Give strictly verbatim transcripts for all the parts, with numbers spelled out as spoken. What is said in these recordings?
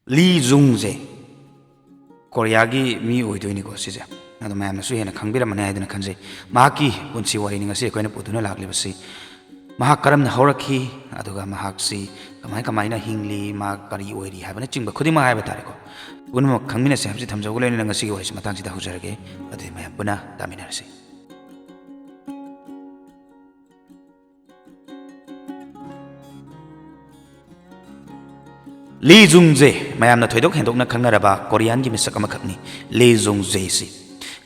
ꯂꯤ ꯖꯨꯡꯁꯦ ꯀꯣꯔꯤꯌꯥꯒꯤ ꯃꯤ ꯑꯣꯏꯗꯣꯏꯅꯤꯀꯣ ꯁꯤꯁꯦ꯫ ꯑꯗꯣ ꯃꯌꯥꯝꯅꯁꯨ ꯍꯦꯟꯅ ꯈꯪꯕꯤꯔꯝꯃꯅꯤ ꯍꯥꯏꯗꯨꯅ ꯈꯟꯖꯩ꯫ ꯃꯍꯥꯛꯀꯤ ꯄꯨꯟꯁꯤ ꯋꯥꯔꯤꯅꯤ ꯉꯁꯤ ꯑꯩꯈꯣꯏꯅ ꯄꯨꯗꯨꯅ ꯂꯥꯛꯂꯤꯕꯁꯤ꯫ ꯃꯍꯥꯛ ꯀꯔꯝꯅ ꯍꯧꯔꯛꯈꯤ, ꯑꯗꯨꯒ ꯃꯍꯥꯛꯁꯤ ꯀꯃꯥꯏ ꯀꯃꯥꯏꯅ ꯍꯤꯡꯂꯤ, ꯃꯍꯥꯛ ꯀꯔꯤ ꯑꯣꯏꯔꯤ ꯍꯥꯏꯕꯅꯆꯤꯡꯕ ꯈꯨꯗꯤꯡꯃꯛ ꯍꯥꯏꯕ ꯇꯥꯔꯦꯀꯣ, ꯄꯨꯝꯅꯃꯛ ꯈꯪꯃꯤꯟꯅꯁꯦ ꯍꯥꯏꯕꯁꯤ ꯊꯝꯖꯧꯕ ꯂꯣꯏꯅꯅ ꯉꯁꯤꯒꯤ ꯋꯥꯔꯤꯁꯤ ꯃꯇꯥꯡꯁꯤꯗ ꯍꯧꯖꯔꯒꯦ꯫ ꯑꯗꯨꯗꯤ ꯃꯌꯥꯝ ꯄꯨꯟꯅ ꯇꯥꯃꯤꯟꯅꯔꯁꯤ꯫ ꯂꯤ ꯖꯨꯡꯖꯦ ꯃꯌꯥꯝꯅ ꯊꯣꯏꯗꯣꯛ ꯍꯦꯟꯗꯣꯛꯅ ꯈꯪꯅꯔꯕ ꯀꯣꯔꯤꯌꯥꯟꯒꯤ ꯃꯤꯁꯛ ꯑꯃꯈꯛꯅꯤ꯫ ꯂꯤ ꯖꯨꯡꯖꯦꯁꯤ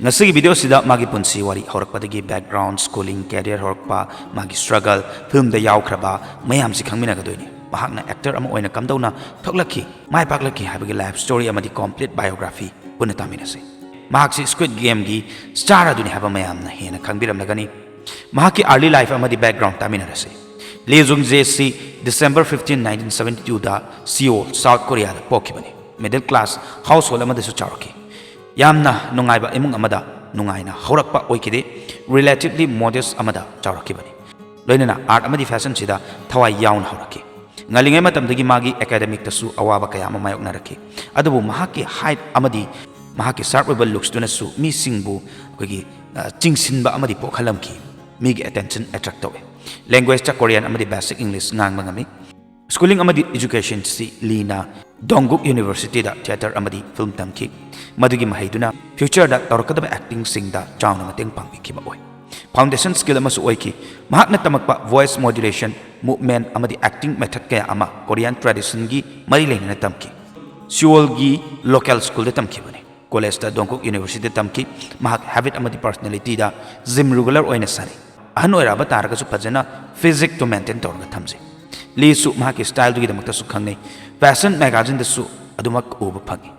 ꯉꯁꯤꯒꯤ ꯚꯤꯗꯤꯑꯣꯁꯤꯗ ꯃꯥꯒꯤ ꯄꯨꯟꯁꯤ ꯋꯥꯔꯤ, ꯍꯧꯔꯛꯄꯗꯒꯤ background, schooling, career ꯍꯧꯔꯛꯄ, ꯃꯥꯒꯤ struggle, filmꯗ ꯌꯥꯎꯈ꯭ꯔꯕ ꯃꯌꯥꯝꯁꯤ ꯈꯪꯃꯤꯟꯅꯒꯗꯣꯏꯅꯤ꯫ ꯃꯍꯥꯛꯅ actor ꯑꯃ ꯑꯣꯏꯅ ꯀꯝꯗꯧꯅ ꯊꯣꯛꯂꯛꯈꯤ, ꯃꯥꯏ ꯄꯥꯛꯂꯛꯈꯤ ꯍꯥꯏꯕꯒꯤ life story ꯑꯃꯗꯤ complete biography ꯄꯨꯟꯅ ꯇꯥꯃꯤꯟꯅꯁꯤ꯫ ꯃꯍꯥꯛꯁꯤ Squid Gameꯒꯤ star ꯑꯗꯨꯅꯤ ꯍꯥꯏꯕ ꯃꯌꯥꯝꯅ ꯍꯦꯟꯅ ꯈꯪꯕꯤꯔꯝꯂꯒꯅꯤ꯫ ꯃꯍꯥꯛꯀꯤ early life ꯑꯃꯗꯤ background ꯇꯥꯃꯤꯟꯅꯔꯁꯤ꯫ ꯂꯤ ꯖꯨꯡꯖꯦꯁꯤ December fifteen, nineteen seventy twoꯗ Seoul, South Koreaꯗ ꯄꯣꯛꯈꯤꯕꯅꯤ꯫ Middle class household ꯑꯃꯗꯁꯨ ꯆꯥꯎꯔꯛꯈꯤ꯫ ꯌꯥꯝꯅ ꯅꯨꯡꯉꯥꯏꯕ ꯏꯃꯨꯡ ꯑꯃꯗ ꯅꯨꯡꯉꯥꯏꯅ ꯍꯧꯔꯛꯄ ꯑꯣꯏꯈꯤꯗꯦ꯫ Relatively modest ꯑꯃꯗ ꯆꯥꯎꯔꯛꯈꯤꯕꯅꯤ꯫ ꯂꯣꯏꯅꯅ art ꯑꯃꯗꯤ fashionꯁꯤꯗ ꯊꯋꯥꯏ ꯌꯥꯎꯅ ꯍꯧꯔꯛꯈꯤ꯫ ꯉꯜꯂꯤꯉꯩ ꯃꯇꯝꯗꯒꯤ ꯃꯥꯒꯤ academicꯇꯁꯨ ꯑꯋꯥꯕ ꯀꯌꯥ ꯑꯃ ꯃꯥꯌꯣꯛꯅꯔꯛꯈꯤ꯫ ꯑꯗꯨꯕꯨ ꯃꯍꯥꯛꯀꯤ height ꯑꯃꯗꯤ ꯃꯍꯥꯛꯀꯤ sharp ꯑꯣꯏꯕ looksꯇꯨꯅꯁꯨ ꯃꯤꯁꯤꯡꯕꯨ ꯑꯩꯈꯣꯏꯒꯤ, ꯑ, ꯆꯤꯡꯁꯤꯟꯕ ꯑꯃꯗꯤ ꯄꯣꯛꯍꯜꯂꯝꯈꯤ꯫ ꯃꯤꯒꯤ attention attract ꯇꯧꯏ꯫ Languageꯇ Korean ꯑꯃꯗꯤ basic English ꯉꯥꯡꯕ ꯉꯝꯃꯤ꯫ Schooling ꯑꯃꯗꯤ educationꯁꯤ ꯂꯤꯅ Dongguk Universityꯗ theatre ꯑꯃꯗꯤ film ꯇꯝꯈꯤ꯫ ꯃꯗꯨꯒꯤ ꯃꯍꯩꯗꯨꯅ futureꯗ ꯇꯧꯔꯛꯀꯗꯕ actingꯁꯤꯡꯗ ꯆꯥꯎꯅ ꯃꯇꯦꯡ ꯄꯥꯡꯕꯤꯈꯤꯕ ꯑꯣꯏ꯫ Foundation skill ꯑꯃꯁꯨ ꯑꯣꯏꯈꯤ꯫ ꯃꯍꯥꯛꯅ ꯇꯝꯃꯛꯄ voice modulation, movement ꯑꯃꯗꯤ acting method ꯀꯌꯥ ꯑꯃ Korean traditionꯒꯤ ꯃꯔꯤ ꯂꯩꯅꯅ ꯇꯝꯈꯤ꯫ Seoulꯒꯤ local schoolꯗ ꯇꯝꯈꯤꯕꯅꯤ꯫ Collegeꯇ Dongguk Universityꯗ ꯇꯝꯈꯤ꯫ ꯃꯍꯥꯛ habit ꯑꯃꯗꯤ personalityꯗ gym regular ꯑꯣꯏꯅ ꯁꯥꯟꯅꯩ꯫ ꯑꯍꯟ ꯑꯣꯏꯔꯛꯑꯕ ꯇꯥꯔꯒꯁꯨ ꯐꯖꯅ physiqueꯇꯨ maintain ꯇꯧꯔꯒ ꯊꯝꯖꯩ꯫ ꯂꯤꯁꯨ ꯃꯍꯥꯛꯀꯤ styleꯗꯨꯒꯤꯗꯃꯛꯇꯁꯨ ꯈꯪꯅꯩ꯫ Fashion magazineꯗꯁꯨ ꯑꯗꯨꯃꯛ ꯎꯕ ꯐꯪꯉꯤ꯫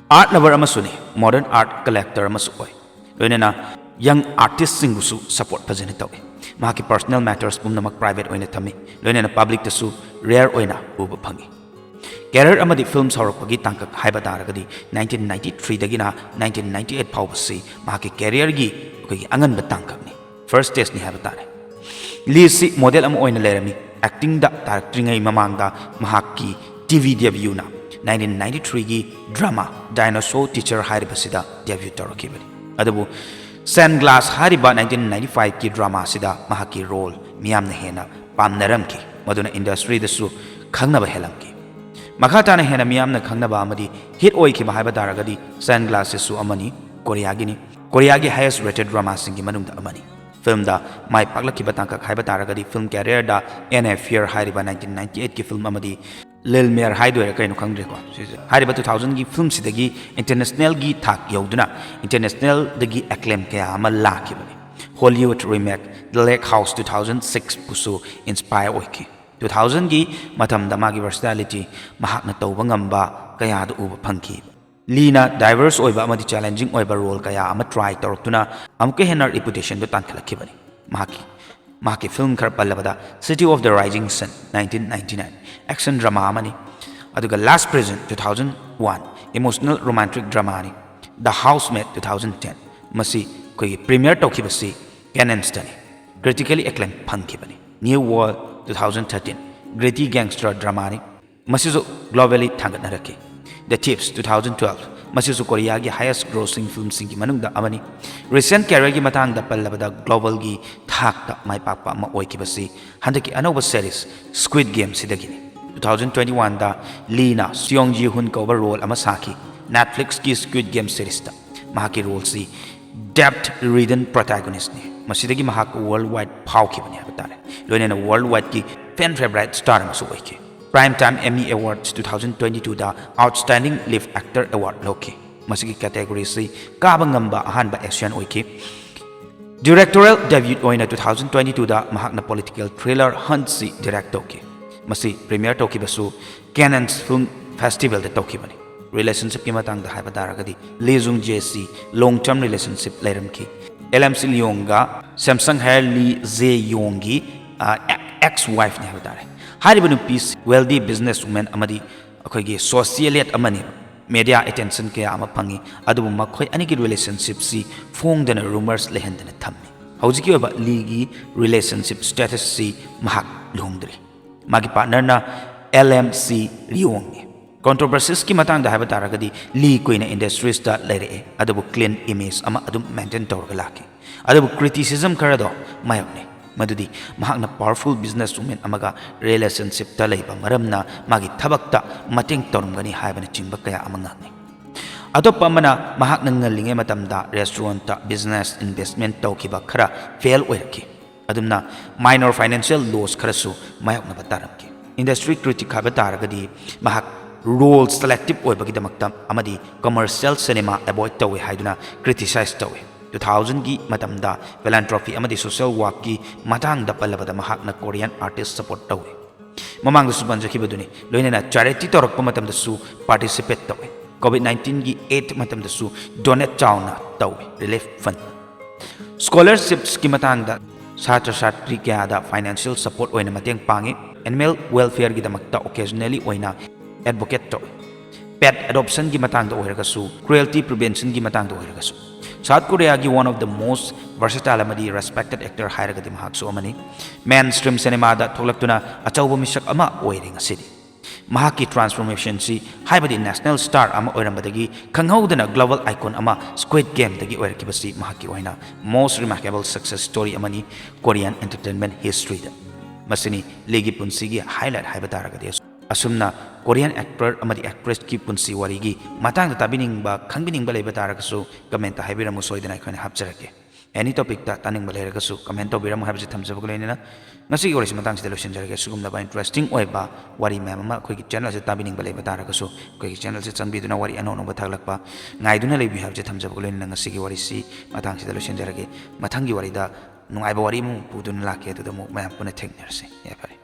Art lover ꯑꯃꯁꯨꯅꯤ, modern art collector ꯑꯃꯁꯨ ꯑꯣꯏ꯫ ꯂꯣꯏꯅꯅ young artistꯁꯤꯡꯕꯨꯁꯨ support ꯐꯖꯅ ꯇꯧꯏ꯫ ꯃꯍꯥꯛꯀꯤ personal matters ꯄꯨꯝꯅꯃꯛ private ꯑꯣꯏꯅ ꯊꯝꯃꯤ꯫ ꯂꯣꯏꯅꯅ publicꯇꯁꯨ rare ꯑꯣꯏꯅ ꯎꯕ ꯐꯪꯉꯤ꯫ Career ꯑꯃꯗꯤ films ꯍꯧꯔꯛꯄꯒꯤ ꯇꯥꯡꯀꯛ ꯍꯥꯏꯕ ꯇꯥꯔꯒꯗꯤ nineteen ninety threeꯗꯒꯤꯅ nineteen ninety eight ꯐꯥꯎꯕꯁꯤ ꯃꯍꯥꯛꯀꯤ careerꯒꯤ ꯑꯩꯈꯣꯏꯒꯤ ꯑꯉꯟꯕ ꯇꯥꯡꯀꯛꯅꯤ꯫ First stageꯅꯤ ꯍꯥꯏꯕ ꯇꯥꯔꯦ꯫ ꯂꯤꯁꯤ model ꯑꯃ ꯑꯣꯏꯅ ꯂꯩꯔꯝꯃꯤ꯫ Actingꯗ ꯇꯥꯔꯛꯇ꯭ꯔꯤꯉꯩ ꯃꯃꯥꯡꯗ ꯃꯍꯥꯛꯀꯤ TV debuteꯅ ꯅꯥꯏꯟꯇꯤꯟ ꯅꯥꯏꯟꯇꯤ ꯊ꯭ꯔꯤꯒꯤ ꯗ꯭ꯔꯃꯥ ꯗꯥꯏꯅꯣꯁꯣꯔ ꯇꯤꯆꯔ ꯍꯥꯏꯔꯤꯕꯁꯤꯗ ꯗꯦꯕ꯭ꯌꯨ ꯇꯧꯔꯛꯈꯤꯕꯅꯤ꯫ ꯑꯗꯨꯕꯨ ꯁꯟꯒ꯭ꯂꯥꯁ ꯍꯥꯏꯔꯤꯕ ꯅꯥꯏꯟꯇꯤꯟ ꯅꯥꯏꯟꯇꯤ ꯐꯥꯏꯚꯀꯤ ꯗ꯭ꯔꯃꯥꯁꯤꯗ ꯃꯍꯥꯛꯀꯤ ꯔꯣꯜ ꯃꯤꯌꯥꯝꯅ ꯍꯦꯟꯅ ꯄꯥꯝꯅꯔꯝꯈꯤ, ꯃꯗꯨꯅ ꯏꯟꯗꯁꯇ꯭ꯔꯤꯗꯁꯨ ꯈꯪꯅꯕ ꯍꯦꯜꯂꯝꯈꯤ꯫ ꯃꯈꯥ ꯇꯥꯅ ꯍꯦꯟꯅ ꯃꯤꯌꯥꯝꯅ ꯈꯪꯅꯕ ꯑꯃꯗꯤ ꯍꯤꯠ ꯑꯣꯏꯈꯤꯕ ꯍꯥꯏꯕ ꯇꯥꯔꯒꯗꯤ ꯁꯟꯒ꯭ꯂꯥꯁꯁꯤꯁꯨ ꯑꯃꯅꯤ, ꯀꯣꯔꯤꯌꯥꯒꯤꯅꯤ꯫ ꯀꯣꯔꯤꯌꯥꯒꯤ highest rated ꯗ꯭ꯔꯃꯥꯁꯤꯡꯒꯤ ꯃꯅꯨꯡꯗ ꯑꯃꯅꯤ꯫ ꯐꯤꯜꯝꯗ ꯃꯥꯏ ꯄꯥꯛꯂꯛꯈꯤꯕ ꯇꯥꯡꯀꯛ ꯍꯥꯏꯕ ꯇꯥꯔꯒꯗꯤ ꯐꯤꯜꯝ ꯀꯦꯔꯤꯌꯔꯗ ꯑꯦꯟ ꯑꯦꯐꯤꯌꯔ ꯍꯥꯏꯔꯤꯕ ꯅꯥꯏꯟꯇꯤꯟ ꯅꯥꯏꯟꯇꯤ ꯑꯩꯠꯀꯤ ꯐꯤꯜꯝ ꯑꯃꯗꯤ ꯂꯤꯜ ꯃꯦꯔ ꯍꯥꯏꯗꯣꯏꯔꯥ ꯀꯩꯅꯣ ꯈꯪꯗ꯭ꯔꯦꯀꯣ, ꯁꯤꯁꯦ ꯍꯥꯏꯔꯤꯕ ꯇꯨ ꯊꯥꯎꯖꯟꯒꯤ ꯐꯤꯜꯝꯁꯤꯗꯒꯤ ꯏꯟꯇꯔꯅꯦꯁꯅꯦꯜꯒꯤ ꯊꯥꯛ ꯌꯧꯗꯨꯅ ꯏꯟꯇꯔꯅꯦꯁꯅꯦꯜꯗꯒꯤ ꯑꯦꯀ꯭ꯂꯦꯝ ꯀꯌꯥ ꯑꯃ ꯂꯥꯛꯈꯤꯕꯅꯤ꯫ ꯍꯣꯂꯤꯋꯨꯗ ꯔꯤꯃꯦꯛ ꯗ ꯂꯦꯛ ꯍꯥꯎꯁ ꯇꯨ ꯊꯥꯎꯖꯟ ꯁꯤꯛꯁꯄꯨꯁꯨ ꯏꯟꯁꯄꯥꯌꯔ ꯑꯣꯏꯈꯤ꯫ ꯇꯨ ꯊꯥꯎꯖꯟꯒꯤ ꯃꯇꯝꯗ ꯃꯥꯒꯤ ꯚꯔꯁꯤꯇꯥꯂꯤꯇꯤ, ꯃꯍꯥꯛꯅ ꯇꯧꯕ ꯉꯝꯕ ꯀꯌꯥꯗꯨ ꯎꯕ ꯐꯪꯈꯤ꯫ ꯂꯤꯅ ꯗꯥꯏꯚꯔꯁ ꯑꯣꯏꯕ ꯑꯃꯗꯤ ꯆꯦꯂꯦꯟꯖꯤꯡ ꯑꯣꯏꯕ ꯔꯣꯜ ꯀꯌꯥ ꯑꯃ ꯇ꯭ꯔꯥꯏ ꯇꯧꯔꯛꯇꯨꯅ ꯑꯃꯨꯛꯀ ꯍꯦꯟꯅ ꯔꯤꯄꯨꯇꯦꯁꯟꯗꯨ ꯇꯥꯟꯈꯠꯂꯛꯈꯤꯕꯅꯤ꯫ ꯃꯍꯥꯛꯀꯤ ꯃꯍꯥꯛꯀꯤ ꯐꯤꯜꯝ ꯈꯔ ꯄꯜꯂꯕꯗ City of the Rising Sun, nineteen ninety nine, action drama ꯑꯃꯅꯤ, ꯑꯗꯨꯒ last prison two thousand one, emotional romantic ꯗ꯭ꯔꯃꯥꯅꯤ, the housemate two thousand ten, ꯃꯁꯤ ꯑꯩꯈꯣꯏꯒꯤ ꯄ꯭ꯔꯤꯃꯤꯌꯔ ꯇꯧꯈꯤꯕꯁꯤ ꯀꯦꯅꯟꯁꯇꯅꯤ꯫ ꯀ꯭ꯔꯤꯇꯤꯀꯦꯂꯤ ꯑꯦꯀ꯭ꯂꯦꯝ ꯐꯪꯈꯤꯕꯅꯤ꯫ New world two thousand thirteen, gritty gangster ꯗ꯭ꯔꯃꯥꯅꯤ, ꯃꯁꯤꯁꯨ ꯒ꯭ꯂꯣꯕꯦꯂꯤ ꯊꯥꯡꯒꯠꯅꯔꯛꯈꯤ꯫ The thieves two thousand twelve, ꯃꯁꯤꯁꯨ ꯀꯣꯔꯤꯌꯥꯒꯤ ꯍꯥꯏꯌꯦꯁ ꯒ꯭ꯔꯣꯁꯤꯡ ꯐꯤꯜꯝꯁꯤꯡꯒꯤ ꯃꯅꯨꯡꯗ ꯑꯃꯅꯤ꯫ ꯔꯤꯁꯦꯟ ꯀꯦꯔꯤꯌꯔꯒꯤ ꯃꯇꯥꯡꯗ ꯄꯜꯂꯕꯗ ꯒ꯭ꯂꯣꯕꯦꯜꯒꯤ ꯊꯥꯛꯇ ꯃꯥꯏ ꯄꯥꯛꯄ ꯑꯃ ꯑꯣꯏꯈꯤꯕꯁꯤ ꯍꯟꯗꯛꯀꯤ ꯑꯅꯧꯕ ꯁꯦꯔꯤꯁ ꯁ꯭ꯀ꯭ꯋꯤꯗ ꯒꯦꯝꯁꯤꯗꯒꯤꯅꯤ꯫ ꯇꯨ ꯊꯥꯎꯖꯟ ꯇ꯭ꯋꯦꯟꯇꯤ ꯋꯥꯟꯗ ꯂꯤꯅ ꯁꯤꯌꯣꯡ ꯖꯤ ꯍꯨꯟ ꯀꯧꯕ ꯔꯣꯜ ꯑꯃ ꯁꯥꯈꯤ꯫ ꯅꯦꯠꯐ꯭ꯂꯤꯛꯁꯀꯤ ꯁ꯭ꯀ꯭ꯋꯤꯗ ꯒꯦꯝ ꯁꯦꯔꯤꯁꯇ ꯃꯍꯥꯛꯀꯤ ꯔꯣꯜꯁꯤ ꯗꯦꯞꯊ ꯔꯤꯗꯟ ꯄ꯭ꯔꯣꯇꯥꯒꯣꯅꯤꯁ꯭ꯠꯅꯤ꯫ ꯃꯁꯤꯗꯒꯤ ꯃꯍꯥꯛ ꯋꯥꯔꯜꯗ ꯋꯥꯏꯗ ꯐꯥꯎꯈꯤꯕꯅꯤ ꯍꯥꯏꯕ ꯇꯥꯔꯦ꯫ ꯂꯣꯏꯅꯅ ꯋꯥꯔꯜꯗ ꯋꯥꯏꯗꯀꯤ ꯐꯦꯟ ꯐꯦꯚꯔꯥꯏꯠ ꯁ꯭ꯇꯥꯔ ꯑꯃꯁꯨ ꯑꯣꯏꯈꯤ꯫ Prime time Emmy awards two thousand twenty two outstanding lead actor award ꯂꯧꯈꯤ꯫ ꯃꯁꯤꯒꯤ ꯀꯦꯇꯦꯒꯣꯔꯤꯁꯤ ꯀꯥꯕ ꯉꯝꯕ ꯑꯍꯥꯟꯕ ꯑꯦꯁꯤꯌꯥꯟ ꯑꯣꯏꯈꯤ꯫ ꯗꯤꯔꯦꯛꯇꯣꯔꯦꯜ ꯗꯦꯕ꯭ꯌꯨ ꯑꯣꯏꯅ ꯇꯨ ꯊꯥꯎꯖꯟ ꯇ꯭ꯋꯦꯟꯇꯤ ꯇꯨꯗ ꯃꯍꯥꯛꯅ ꯄꯣꯂꯤꯇꯤꯀꯦꯜ ꯊ꯭ꯔꯤꯂꯔ ꯍꯟꯠꯁꯤ ꯗꯤꯔꯦꯛ ꯇꯧꯈꯤ꯫ ꯃꯁꯤ ꯄ꯭ꯔꯤꯃꯤꯌꯔ ꯇꯧꯈꯤꯕꯁꯨ ꯀꯦꯅꯟꯁ ꯐꯤꯜꯝ ꯐꯦꯁꯇꯤꯚꯦꯜꯗ ꯇꯧꯈꯤꯕꯅꯤ꯫ ꯔꯤꯂꯦꯁꯟꯁꯤꯞꯀꯤ ꯃꯇꯥꯡꯗ ꯍꯥꯏꯕ ꯇꯥꯔꯒꯗꯤ ꯂꯤ ꯖꯨꯡ ꯖꯦꯁꯤ ꯂꯣꯡ ꯇꯔꯝ ꯔꯤꯂꯦꯁꯟꯁꯤꯞ ꯂꯩꯔꯝꯈꯤ꯫ ꯑꯦꯜ ꯑꯦꯝ ꯁꯤ ꯂꯤꯌꯣꯡꯒ ꯁꯦꯝꯁꯪ ꯍꯥꯏꯔ ꯂꯤ ꯖꯦ ꯌꯣꯡꯒꯤ, ꯑ, ꯑꯦꯛꯁ ꯋꯥꯏꯐꯅꯤ ꯍꯥꯏꯕ ꯇꯥꯔꯦ꯫ ꯍꯥꯏꯔꯤꯕ ꯅꯨꯄꯤꯁꯤ ꯋꯦꯜꯗꯤ ꯕꯤꯖꯤꯅꯦꯁ ꯋꯨꯃꯦꯟ ꯑꯃꯗꯤ ꯑꯩꯈꯣꯏꯒꯤ ꯁꯣꯁꯤꯌꯦꯂꯦꯠ ꯑꯃꯅꯦꯕ꯫ ꯃꯦꯗꯤꯌꯥ ꯑꯦꯇꯦꯟꯁꯟ ꯀꯌꯥ ꯑꯃ ꯐꯪꯉꯤ, ꯑꯗꯨꯕꯨ ꯃꯈꯣꯏ ꯑꯅꯤꯒꯤ ꯔꯤꯂꯦꯁꯟꯁꯤꯞꯁꯤ ꯐꯣꯡꯗꯅ ꯔꯨꯃꯔꯁ ꯂꯩꯍꯟꯗꯅ ꯊꯝꯃꯤ꯫ ꯍꯧꯖꯤꯛꯀꯤ ꯑꯣꯏꯕ ꯂꯤꯒꯤ ꯔꯤꯂꯦꯁꯟꯁꯤꯞ ꯁ꯭ꯇꯦꯇꯁꯁꯤ ꯃꯍꯥꯛ ꯂꯨꯍꯣꯡꯗ꯭ꯔꯤ꯫ ꯃꯥꯒꯤ ꯄꯥꯔꯠꯅꯔꯅ ꯑꯦꯜ ꯑꯦꯝ ꯁꯤ ꯂꯤꯌꯣꯡꯅꯤ꯫ Controversiesꯀꯤ ꯃꯇꯥꯡꯗ ꯍꯥꯏꯕ ꯇꯥꯔꯒꯗꯤ, ꯂꯤ ꯀꯨꯏꯅ industries ꯇ ꯂꯩꯔꯛꯑꯦ, ꯑꯗꯨꯕꯨ clean image ꯑꯃ ꯑꯗꯨꯝ maintain ꯇꯧꯔꯒ ꯂꯥꯛꯈꯤ꯫ ꯑꯗꯨꯕꯨ criticism ꯈꯔꯗꯣ ꯃꯥꯌꯣꯛꯅꯩ, ꯃꯗꯨꯗꯤ ꯃꯍꯥꯛꯅ powerful business woman ꯑꯃꯒ relationship ꯇ ꯂꯩꯕ ꯃꯔꯝꯅ ꯃꯥꯒꯤ ꯊꯕꯛꯇ ꯃꯇꯦꯡ ꯇꯧꯔꯝꯒꯅꯤ ꯍꯥꯏꯕꯅꯆꯤꯡꯕ ꯀꯌꯥ ꯑꯃ ꯉꯥꯡꯅꯩ꯫ ꯑꯇꯣꯞꯄ ꯑꯃꯅ, ꯃꯍꯥꯛꯅ ꯉꯜꯂꯤꯉꯩ ꯃꯇꯝꯗ restaurant ꯇ business investment ꯇꯧꯈꯤꯕ ꯈꯔ fail ꯑꯣꯏꯔꯛꯈꯤ꯫ ꯑꯗꯨꯝꯅ minor financial loss ꯈꯔꯁꯨ ꯃꯥꯌꯣꯛꯅꯕ ꯇꯥꯔꯝꯈꯤ꯫ Industry critic ꯍꯥꯏꯕ ꯇꯥꯔꯒꯗꯤ, ꯃꯍꯥꯛ role selective ꯑꯣꯏꯕꯒꯤꯗꯃꯛꯇ ꯑꯃꯗꯤ commercial cinema avoid ꯇꯧꯏ ꯍꯥꯏꯗꯨꯅ criticize ꯇꯧꯏ꯫ Two thousand ꯒꯤ ꯃꯇꯝꯗ philanthropy ꯑꯃꯗꯤ social work ꯀꯤ ꯃꯇꯥꯡꯗ ꯄꯜꯂꯕꯗ, ꯃꯍꯥꯛꯅ Korean artist support ꯇꯧꯏ꯫ ꯃꯃꯥꯡꯗꯁꯨ ꯄꯟꯖꯈꯤꯕꯗꯨꯅꯤ, ꯂꯣꯏꯅꯅ charity ꯇꯧꯔꯛꯄ ꯃꯇꯝꯗꯁꯨ participate ꯇꯧꯏ꯫ COVID nineteen ꯒꯤ aid ꯃꯇꯝꯗꯁꯨ donate ꯆꯥꯎꯅ ꯇꯧꯏ, relief fund꯫ Scholarships ꯀꯤ ꯃꯇꯥꯡꯗ, ꯁꯥꯇ꯭ꯔ ꯁꯥꯇ꯭ꯔꯤ ꯀꯌꯥꯗ financial support ꯑꯣꯏꯅ ꯃꯇꯦꯡ ꯄꯥꯡꯏ꯫ Animal welfare ꯒꯤꯗꯃꯛꯇ occasionally ꯑꯣꯏꯅ advocate ꯇꯧꯏ꯫ Pet adoption ꯒꯤ ꯃꯇꯥꯡꯗ ꯑꯣꯏꯔꯒꯁꯨ, cruelty prevention ꯒꯤ ꯃꯇꯥꯡꯗ ꯑꯣꯏꯔꯒꯁꯨ꯫ South Korea ꯒꯤ one of the most versatile ꯑꯃꯗꯤ respected actor ꯍꯥꯏꯔꯒꯗꯤ ꯃꯍꯥꯛꯁꯨ ꯑꯃꯅꯤ꯫ Mainstream cinema ꯗ ꯊꯣꯛꯂꯛꯇꯨꯅ ꯑꯆꯧꯕ ꯃꯤꯁꯛ ꯑꯃ ꯑꯣꯏꯔꯦ ꯉꯁꯤꯗꯤ꯫ ꯃꯍꯥꯛꯀꯤ transformation ꯁꯤ, ꯍꯥꯏꯕꯗꯤ national star ꯑꯃ ꯑꯣꯏꯔꯝꯕꯗꯒꯤ ꯈꯪꯍꯧꯗꯅ global icon ꯑꯃ Squid Game ꯗꯒꯤ ꯑꯣꯏꯔꯛꯈꯤꯕꯁꯤ, ꯃꯍꯥꯛꯀꯤ ꯑꯣꯏꯅ most remarkable success story ꯑꯃꯅꯤ Korean entertainment history ꯗ꯫ ꯃꯁꯤꯅꯤ ꯂꯤꯒꯤ ꯄꯨꯟꯁꯤꯒꯤ highlight ꯍꯥꯏꯕ ꯇꯥꯔꯒꯗꯤ꯫ ꯑꯁꯨꯝꯅ Korean actor ꯑꯃꯗꯤ actress ꯀꯤ ꯄꯨꯟꯁꯤ ꯋꯥꯔꯤꯒꯤ ꯃꯇꯥꯡꯗ ꯇꯥꯕꯤꯅꯤꯡꯕ, ꯈꯪꯕꯤꯅꯤꯡꯕ ꯂꯩꯕ ꯇꯥꯔꯒꯁꯨ, comment ꯇ ꯍꯥꯏꯕꯤꯔꯝꯃꯨ, ꯁꯣꯏꯗꯅ ꯑꯩꯈꯣꯏꯅ ꯍꯥꯞꯆꯔꯛꯀꯦ꯫ Any topic ꯇ ꯇꯥꯅꯤꯡꯕ ꯂꯩꯔꯒꯁꯨ comment ꯇꯧꯕꯤꯔꯝꯃꯨ ꯍꯥꯏꯕꯁꯤ ꯊꯝꯖꯕꯒ ꯂꯣꯏꯅꯅ, ꯉꯁꯤꯒꯤ ꯋꯥꯔꯤꯁꯤ ꯃꯇꯥꯡꯁꯤꯗ ꯂꯣꯏꯁꯤꯟꯖꯔꯒꯦ꯫ ꯁꯤꯒꯨꯝꯂꯕ interesting ꯑꯣꯏꯕ ꯋꯥꯔꯤ ꯃꯌꯥꯝ ꯑꯃ ꯑꯩꯈꯣꯏꯒꯤ channel ꯑꯁꯤ ꯇꯥꯕꯤꯅꯤꯡꯕ ꯂꯩꯕ ꯇꯥꯔꯒꯁꯨ, ꯑꯩꯈꯣꯏꯒꯤ channel ꯑꯁꯤ ꯆꯪꯕꯤꯗꯨꯅ ꯋꯥꯔꯤ ꯑꯅꯧ ꯑꯅꯧꯕ ꯊꯥꯒꯠꯂꯛꯄ ꯉꯥꯏꯗꯨꯅ ꯂꯩꯕꯤꯌꯨ ꯍꯥꯏꯕꯁꯤ ꯊꯝꯖꯕꯒ ꯂꯣꯏꯅꯅ, ꯉꯁꯤꯒꯤ ꯋꯥꯔꯤꯁꯤ ꯃꯇꯥꯡꯁꯤꯗ ꯂꯣꯏꯁꯤꯟꯖꯔꯒꯦ꯫ ꯃꯊꯪꯒꯤ ꯋꯥꯔꯤꯗ ꯅꯨꯡꯉꯥꯏꯕ ꯋꯥꯔꯤ ꯑꯃꯃꯨꯛ ꯄꯨꯗꯨꯅ ꯂꯥꯛꯀꯦ꯫ ꯑꯗꯨꯗ ꯑꯃꯨꯛ ꯃꯌꯥꯝ ꯄꯨꯟꯅ ꯊꯦꯡꯅꯔꯁꯤ꯫ ꯌꯥꯏꯐꯔꯦ꯫